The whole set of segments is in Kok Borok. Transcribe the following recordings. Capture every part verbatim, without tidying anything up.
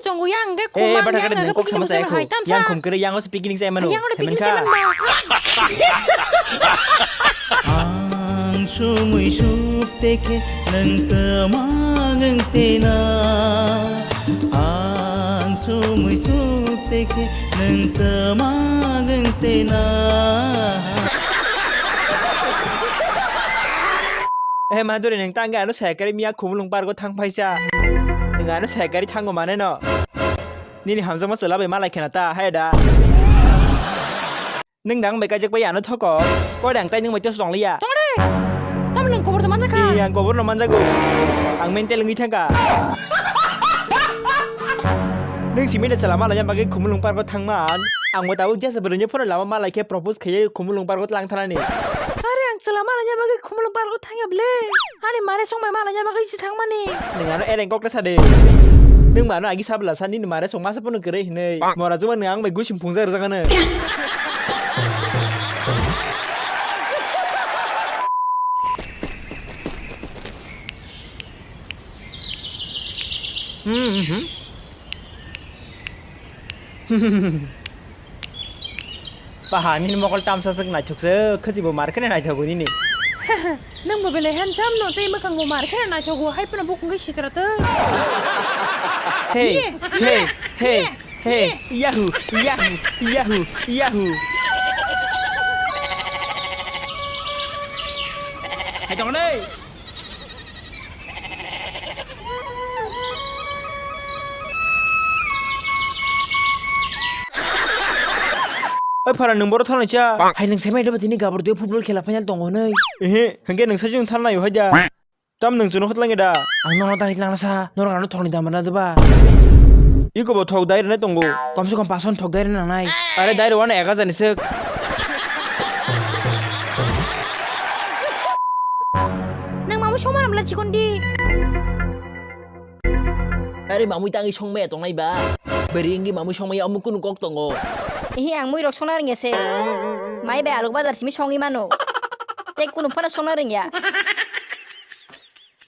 Tongo yang ke. Eh, khumang bata yang kare ke nung kok sama picnic saya jaga hai, aku. Tam yang sa. Khum kere yang os picnic saya manu. Yang oro picnic. Hemen kha? Jalan ba. Ang sumui suk teke nung temang tena. Ang sumui suk teke nung temang tena. Eh, Maduri, nung tangga ano sekari miya Khumulwng park o thang phaisa. Nung ano sekari thango mane no. Nini hamjakma chwla bai malai khena ta, hai da. Nung dang bai kaijak bai ano thoko. Koi dang tai nung bai tos tong liya. Tong re. Tamo nung kobor to manjak kha. Iya, ang kobor no manjago. Ang mental wngwi thangka. Nung simi da chwla malai bagwi Khumulwng park o thangman. Ang bo tabuk jesa bwrwini phone lama malai khe propose khaiwi Khumulwng park o tlang thanani. Are ang chwla malai bagwi Khumulwng park o thangya ble. Ani mare songbai malai bagwi si thangmani. Nung ano ereng kok ta sade. Nung mano agi sabla sani ni mare song masa pono kwrwi hinwi. Mora juma nung ang bai gusim phungja rwjak ano. Hmm, hmm. Baha, nini mokol tamsa swk naithok se, khwchibo mar kheno naithogo nini. Nungbo belai handsome no, tei mwkhangbo mar kheno naithogo, hai phano bukung khe sitra tei. Hey, ye, hey, ye, hey, ye, hey, ye. Yahoo, yahoo, yahoo, yahoo. Hai tong nei. Oi, phara, nung boro thanai cha. Hai, nung sai mai da ba tini gabur twi football khela final tongo hinwi. Ehe, hwnkhe nung sai chwng thanai hai da. Tam nung chwng khotlang da. Ang nono tangri tlang sa, norok ano thokni dam na deba. Iko bo thok dai rwnai tongo. Kom se kom pason thok dai rwnai nangnai. Are dai rwano ek hajar ni swk. Nang mamui songma namla chikon di. Are mamui tangwi songmaya tongnai ba? Bwrwi wngwi mamui songmaya omo kunu kok tongo? Ihi, ang mui rok songna rwngya se. Mai bai alok bazar simi songwi mano. Tei kunu phano songna rwngya.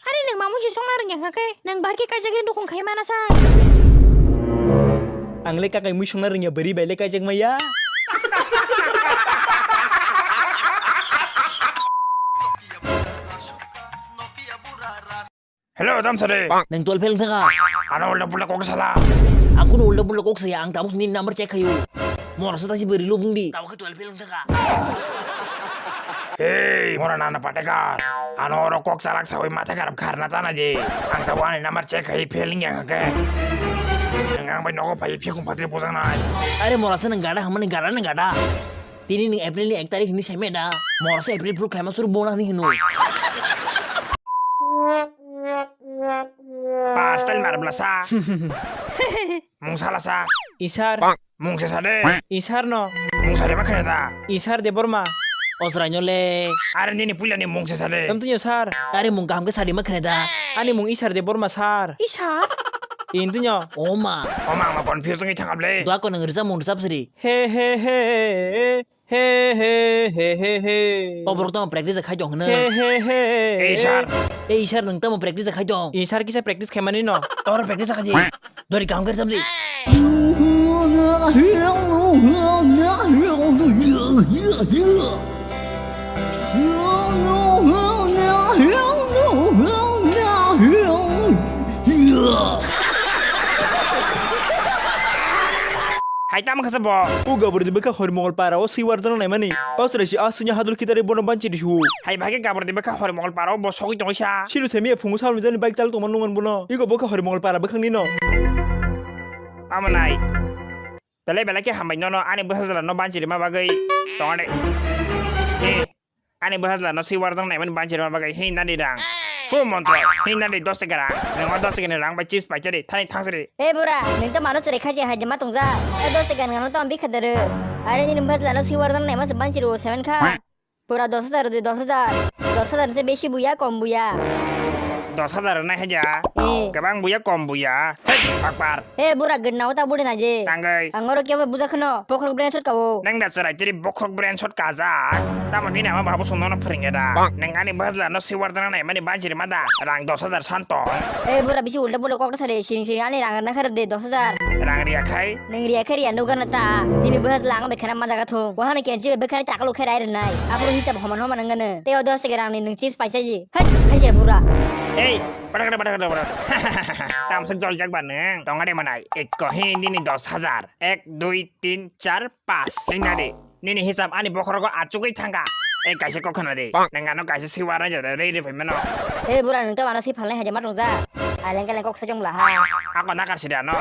Are nwng mamui se songna rwngya kha khe, nwng bahar khe kaijak khe nukhung khai mana sa? Ang le kakai mui songna rwngya, bwrwi bai le kaijak maya. Hello, Damsari. Nang twelve fail wngthaka? Ano ulta pulta kok sala. Ang kuno ulta pulta kok saya, ang tabuk nini number check khayo. Mora sa tasi beri lubung di. Tabuk khe twelve fail wngthaka. Hey, mora nana patekar. Ano oro kok salak sawi matha karap kharna tana je. Ang tabuk ani number check khai fail wngya khe. Nang ang bai nogo phai phikung phatri pojang nai. Are mora sa nang gada hamani gada nang gada. Tini nwng April ni ek tarik hinwi saimaya da? Morasa April Fool khaima suru bona hinwi hino. Pa style mar blasa. Mung sala sa. Isar. Mung se sade. Isar no. Mung sade ma khane da. Isar Debbarma. Osrai no le. Are nini puila ni mung se sade. Em tunyo sir. Are mung kaham ke sadi ma khane da. Ani mung Isar Debbarma sir. Isar? Intunyo. Oma. Oma, ama confuse ngi thangable. Dua ko nang risa mung risa sri. He, he, he, he, he, he, he, he, he. O borok tamo practice khai tong hwno. He, he, he. Ei, sir. Ei, sir, nwng tamo practice khai tong? Ei, sir, kisa practice khaimani no. Oro practice khaji. Dori kaham khe samdi. Hai tamo khasa bo? O gabur di bwkha hor mongol para o siwar jana naimani. O sura si a sunya hadul kitari bono banchi di hu. Hai bhai ke gabur di bwkha hor mongol para o bo sogwi tongwi sa. Siru semi phungu salmi jani bike chal tongma nungan bono. Iko bwkha hor mongol para bwkhang ni no. Amo nai. Belai belai khe hambai nono ani bwsajwla no banchirima bagwi tongani. He, ani bwsajwla no siwar jang naimani banchirima bagwi he nani rang. Su montro, he nani dos taka rang. Nang o dos taka ni rang bai chips paisari, thani thangsari. E bura, nwng to mano chwrai khaji hai de ma tongja. E dos taka ni rang no to ang bikha dere. Are nini bwsajwla no siwar jang naima se banchiri o seven kha. Pura dos hajar de, dos hajar. Dos hajar se besi buya, kom buya. dos hajar nai haja. Eh. Kebang buya kom buya. Thek, bakbar. Eh, bura gwnao ta budi na je. Tangoi. Ang oro kebo buja khno, bokhorok brand shot kao. Nang da chwrai tiri bokhorok brand shot kajak. Tamo nini ama babu songno no phwrwngya da. Nang ani bajla no siwar dana nai mani bajiri ma da. Rang dos hajar santo. Eh, bura bisi ulta bolo kok sare, sini sini ani rang na khar de dos hajar. Rang riya khai. Nang riya khai riya nuga na ta. Nini bajla ang bekhana ma jaga thung. Wahani kenchi bekhana takalo khai rai nai. Apro hisab homan homan ngana. Teo dos ke rang ni nung chips paisa ji. Hai, hai je bura. Ei, pada kada pada kada pada. Tam sek jol jak ba nung. Tong ade manai. Ek ko hi nini dos hajar. Ek, dui, tin, char, pas. Nini ade. Nini hisab ani bokhorogo achugwi thangka. Ei kaisa kok khna de. Nang ano kaisa siwa rai jada rei rei phaimano. Ei bura nung to ano si phalnai haja matong ja. Aleng kaleng kok sajong la ha. Ako nakar sida no.